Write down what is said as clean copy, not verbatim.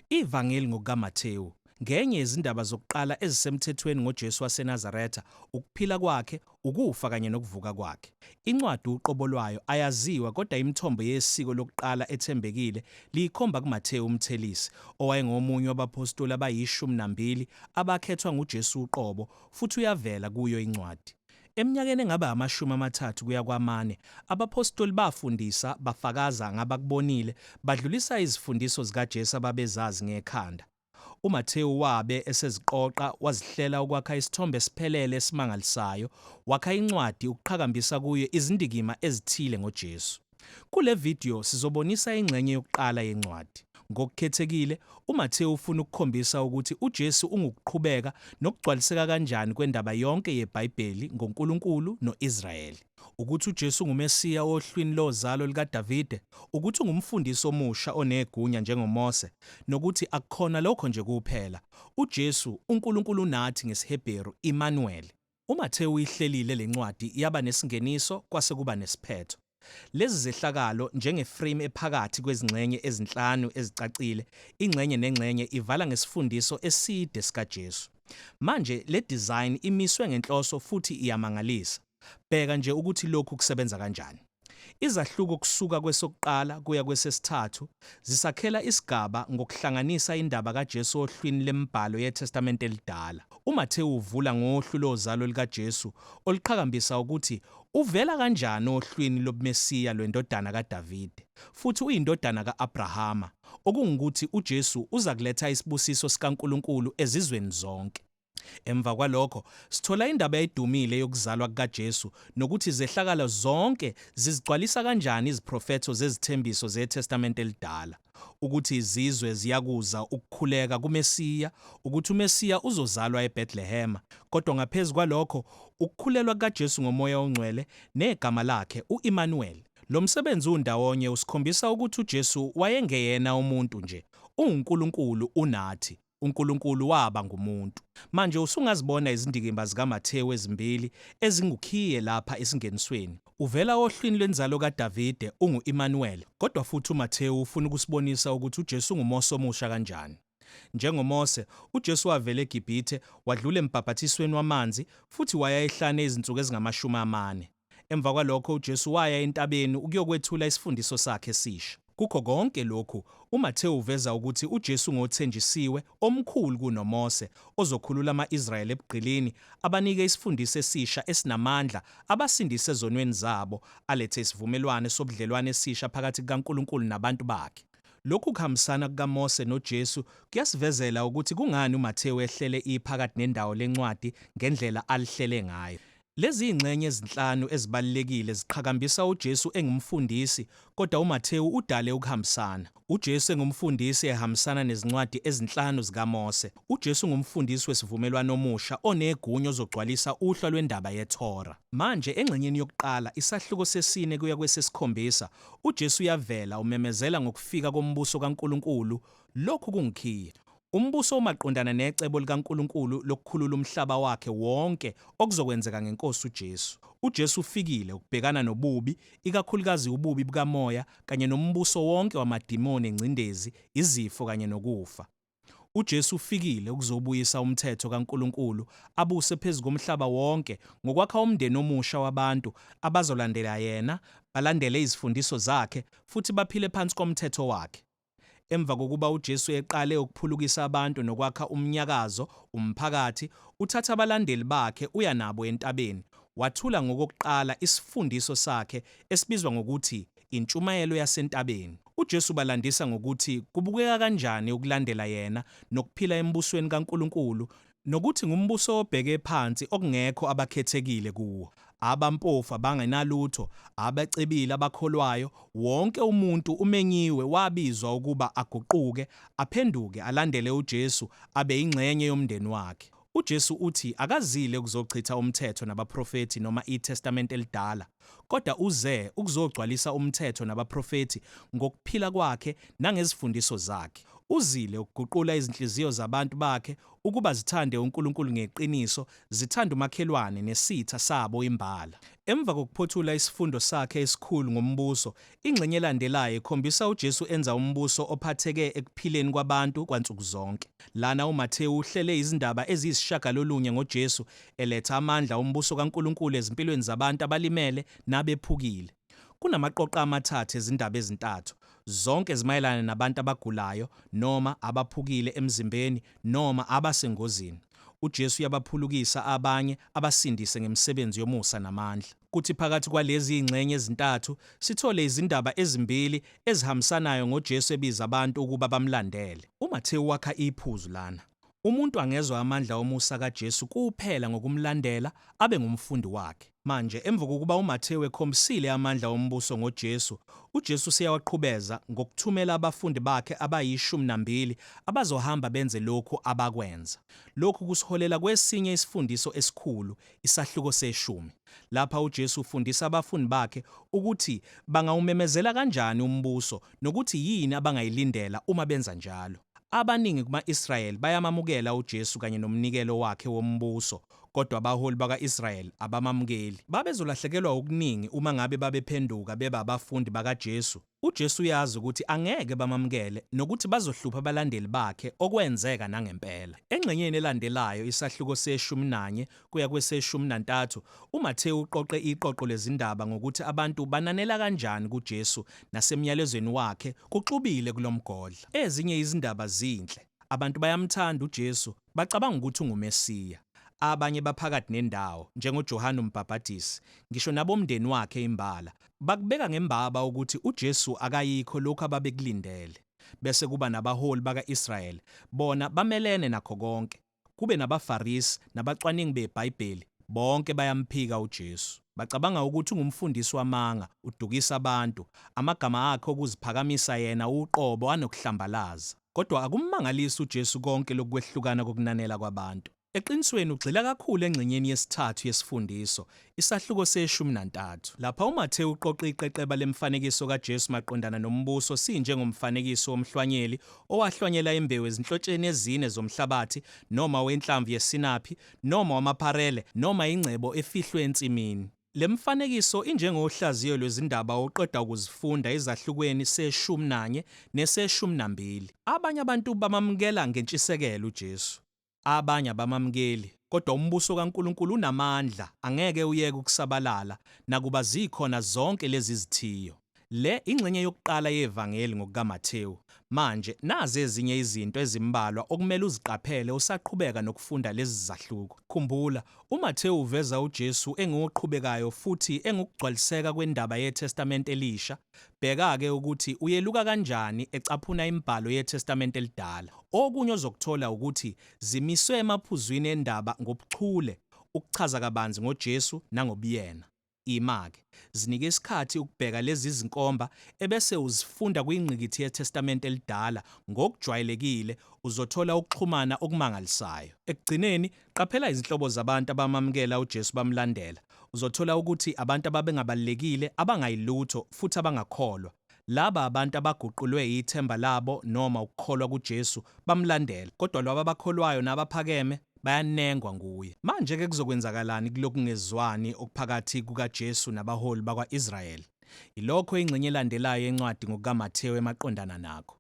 Ivangeli ngokukaMathewu ngenye yezindaba zokuqala ezisemthethweni ngoJesu waseNazaretha, ukuphila kwakhe, ukufa kanye nokuvuka kwakhe. Incwadi uqobo lwayo ayaziwa kodwa imithombo yesiko lokuqala ethembekile liyikhomba kuMathewu umthelisi, owayengomunye wabaphostoli abayishumi nambili abakhethwa nguJesu uqobo, futhi uyavela kuyo incwadi. Eminyakeni engaba amashumi 30 kuya kwamane, abaphostoli bafundisa, bafakaza ngabakubonile, badlulisa izifundiso zikaJesu ababezazi ngekhanda. UMathewu wabe eseziqoqa wazihlela ukwakha isithombe esiphelele esimangalisayo, wakha incwadi ukuqhakambisa kuyo izindikima ezithile ngoJesu. Kule video sizobonisa ingxenye yokuqala yencwadi. Ngokukhethekile, uMathewu ufuna ukukhombisa ukuthi uJesu ungukuqhubeka nokugcwaliseka kanjani kwendaba yonke yeBhayibheli ngoNkulunkulu no-Israyeli. Ukuthi uJesu unguMesiya ohlwini lozalo lukaDavide, ukuthi ungumfundisi omusha onegunya njengoMose, nokuthi akukhona lokho nje kuphela, uJesu uNkulunkulu unathi ngesiHebheru, Imanuweli. UMathewu uyihlelile le ncwadi yaba nesingeniso kwase kuba nesiphetho. Lezi zehlakalo njengeframe ephakathi kwezingxenye ezinhlanu ezicacile, ingxenye nengxenye ivala ngesifundiso eside sikaJesu. Manje le design imiswe ngenhloso futhi iyamangalisa. Bheka nje ukuthi lokhu kusebenza kanjani. Izahluko kusuka kwesokuqala kuya kwesesithathu zisakhela isigaba ngokuhlanganisa indaba kaJesu ohlwini lemibhalo yeTestamente Elidala. UMathewu uvula ngohlu lozalo lukaJesu oluqhakambisa ukuthi uvela kanjani ohlwini lobuMesiya lwendodana kaDavide futhi uyindodana ka-Abrahama, okungukuthi uJesu uzakuletha isibusiso sikaNkulunkulu ezizweni zonke. Emva kwalokho, sithola indaba edumile yokuzalwa kukaJesu nokuthi izehlakalo zonke zizigcwalisa kanjani iziprofetho zezithembiso zeTestamente Elidala, ukuthi izizwe ziyakuza ukukhuleka kuMesiya, ukuthi uMesiya uzozalwa eBethlehema, kodwa ngaphezu kwalokho, ukukhulelwa kukaJesu ngoMoya oNgcwele negama lakhe u-Imanuweli. Lo msebenzi undawonye usikhombisa ukuthi uJesu wayengeyena umuntu nje, uwuNkulunkulu unathi. UNkulunkulu waba ngumuntu. Manje usungazibona izindikimba zikaMathewu ezimbili ezingukhiye lapha esingenisweni. Uvela ohlwini lwenzalo kaDavide, ungu-Imanuweli, kodwa futhi uMathewu ufuna ukusibonisa ukuthi uJesu unguMose omusha kanjani. NjengoMose, uJesu wavela eGibhithe, wadlula embhapathisweni wamanzi, futhi waya ehlane izinsuku ezingamashumi 4. Emva kwalokho uJesu waya entabeni ukuyokwethula isifundiso sakhe esisha. Kukho konke lokhu, uMathewu uveza ukuthi uJesu ungothenjisiwe, omkhulu kunoMose, ozokhulula ama-Israyeli ebugqilini, abanike isifundiso esisha esinamandla, abasindise ezonweni zabo, alethe isivumelwano sobudlelwane esisha phakathi kukaNkulunkulu nabantu bakhe. Lokhu kuhambisana kukaMose noJesu kuyasivezela ukuthi kungani uMathewu ehlele iphakathi nendawo lencwadi ngendlela alihlele ngayo. Lezi zingxenye ezinhlanu ezibalulekile ziqhakambisa uJesu engumfundisi, kodwa uMathewu udale ukuhambisana. UJesu engumfundisi ehambisana nezincwadi ezinhlanu zikaMose. UJesu ungumfundisi wesivumelwano omusha onegunya ozogcwalisa uhla lwendaba yeThora. Manje engxenyeni yokuqala, isahluko sesine kuya kwesesikhombisa, uJesu uyavela umemezela ngokufika kombuso kaNkulunkulu. Lokhu kungukhiye. Umbuso umaqondana necebo likaNkulunkulu lokukhulula umhlaba wakhe wonke okuzokwenzeka ngeNkosi uJesu. UJesu ufikile ukubhekana nobubi, ikakhulukazi ububi bukamoya kanye nombuso wonke wamadimoni engcindezi, izifo kanye nokufa. UJesu ufikile ukuzobuyisa umthetho kaNkulunkulu abuse phezu komhlaba wonke ngokwakha umndeni omusha wabantu abazolandela yena, balandele izifundiso zakhe futhi baphile phansi komthetho wakhe. Emva kokuba uJesu eqale ukuphulukisa abantu nokwakha umnyakazo, umphakathi, uthatha abalandeli bakhe uya nabo entabeni, wathula ngokokuqala isifundiso sakhe esibizwa ngokuthi Intshumayelo yaseNtabeni. UJesu ubalandisa ngokuthi kubukeka kanjani ukulandela yena nokuphila embusweni kaNkulunkulu nokuthi ngumbuso obheke phansi okungekho abakhethekile kuwo. Abampofu, abangenalutho, abacebile, abakholwayo, wonke umuntu umenyiwe wabizwa ukuba aguquke, aphenduke, alandele uJesu, abe ingxenye yomndeni wakhe. UJesu uthi akazile ukuzochitha umthetho nabaprofethi noma iTestamente Elidala, kodwa uze ukuzogcwalisa umthetho nabaprofethi ngokuphila kwakhe nangezifundiso zakhe. Uzile ukuguqula izinhliziyo zabantu bakhe ukuba zithande uNkulunkulu ngeqiniso, zithande umakhelwane nesitha sabo imbala. Emva kokuphothula isifundo sakhe esikhulu ngombuso, ingxenye elandelayo ikhombisa uJesu enza umbuso ophatheke ekuphileni kwabantu kwansuku zonke. Lana uMathewu uhlele izindaba eziyisishagalolunye ngoJesu eletha amandla ombuso kaNkulunkulu ezimpilweni zabantu abalimele nabephukile. Kunamaqoqo amathathu ezindaba ezintathu, zonke zimayelana nabantu abagulayo noma abaphukile emzimbeni noma abasengozini. UJesu uyabaphulukisa abanye abasindise ngemisebenzi yomusa namandla. Kuthi phakathi kwalezi zingxenye ezintathu sithole izindaba ezimbili ezihambisanayo ngoJesu ebiza abantu ukuba bamlandele. UMathewu wakha iphuzu lana. Umuntu angezwa amandla omusa kaJesu kuphela ngokumlandela abe ngumfundi wakhe. Manje, emva kokuba uMathewu ekhombisile amandla ombuso ngoJesu, uJesu useyawaqhubeza ngokuthumela abafundi bakhe abayishumi nambili abazohamba benze lokhu abakwenza. Lokhu kusiholela kwesinye isifundiso esikhulu, isahluko seshumi. Lapha uJesu ufundisa abafundi bakhe ukuthi bangawumemezela kanjani umbuso nokuthi yini abangayilindela uma benza njalo. Abaningi kuma-Israyeli bayamamukela uJesu kanye nomnikelo wakhe wombuso, kodwa abaholi bakwa-Israyeli abamamukeli. Babezolahlekelwa okuningi uma ngabe babephenduka beba abafundi bakaJesu. UJesu uyazi ukuthi angeke bamamukele nokuthi bazohlupha abalandeli bakhe, okwenzeka nangempela. Engxenyeni elandelayo, isahluko seshumi nanye kuya kweseshumi nantathu, uMathewu uqoqe iqoqo lezindaba ngokuthi abantu bananela kanjani kuJesu nasemyalezweni wakhe kuxubile kulomgodla. Ezinye izindaba zinhle. Abantu bayamthanda uJesu, bacabanga ukuthi unguMesiya. Abanye baphakathi nendawo, njengoJohane uMbhabhadisi, ngisho nabomndeni wakhe imbala, bakubeka ngembaba ukuthi uJesu akayikho lokhu ababekulindele. Bese kuba nabaholi baka-Israyeli, bona bamelene nakho konke. Kube nabaFarisi nabacwaningi beBhayibheli, bonke bayamphika uJesu. Bacabanga ukuthi ungumfundisi wamanga, udukisa abantu, amagama akhe okuziphakamisa yena uqobo anokuhlambalaza. Kodwa akummangalisi uJesu konke lokwehlukana kokunanela kwabantu. Eqinisweni ugxila kakhulu engxenyeni yesithathu yesifundiso, isahluko seshumi nantathu. Lapha uMathewu uqoqa iqeqeba lemfanekiso kaJesu maqondana nombuso sinjengomfanekiso womhlwanyeli owahlwanyela imbewu ezinhlotsheni ezine zomhlabathi noma wenhlamvu yesinaphi noma wamapharele noma ingcebo efihlwe ensimini. Le mfanekiso injengohlaziyo lwezindaba oqeda ukuzifunda ezahlukweni seshumi nanye neseshumi nambili. Abanye abantu bamamukela ngentshisekelo uJesu. Abanye abamamukeli, kodwa umbuso kaNkulunkulu unamandla, angeke uyeke ukusabalala nakuba zikhona zonke lezi zithiyo. Le ingxenye yokuqala yevangeli ngokukaMathewu. Manje nazi ezinye izinto ezimbalwa okumele uziqaphele usaqhubeka nokufunda lezi zahluko. Khumbula, uMathewu uveza uJesu engoqhubekayo futhi engukugcwaliseka kwendaba yeTestamente Elisha. Bheka-ke ukuthi uyeluka kanjani ecaphuna imibhalo yeTestamente Elidala. Okunye ozokuthola ukuthi zimiswe emaphuzwini endaba ngobuchule ukuchaza kabanzi ngoJesu nangobuyena. Ima-ke, zinike isikhathi ukubheka lezi zinkomba ebese uzifunda kwingqikithi yeTestamente Elidala. Ngokujwayelekile uzothola ukuxhumana okumangalisayo. Ekugcineni, qaphela izinhlobo zabantu abamamukela uJesu bamlandela. Uzothola ukuthi abantu ababengabalulekile, abangayilutho futhi abangakholwa. Laba abantu abaguqulwe ithemba labo noma ukukholwa kuJesu bamlandela. Kodwa laba abakholwayo nabaphakeme bayanengwa nguye. Manje-ke kuzokwenzakalani kulokungezwani okuphakathi kukaJesu nabaholi bakwa-Israyeli? Yilokho ingxenye elandelayo yencwadi ngokukaMathewu emaqondana nakho.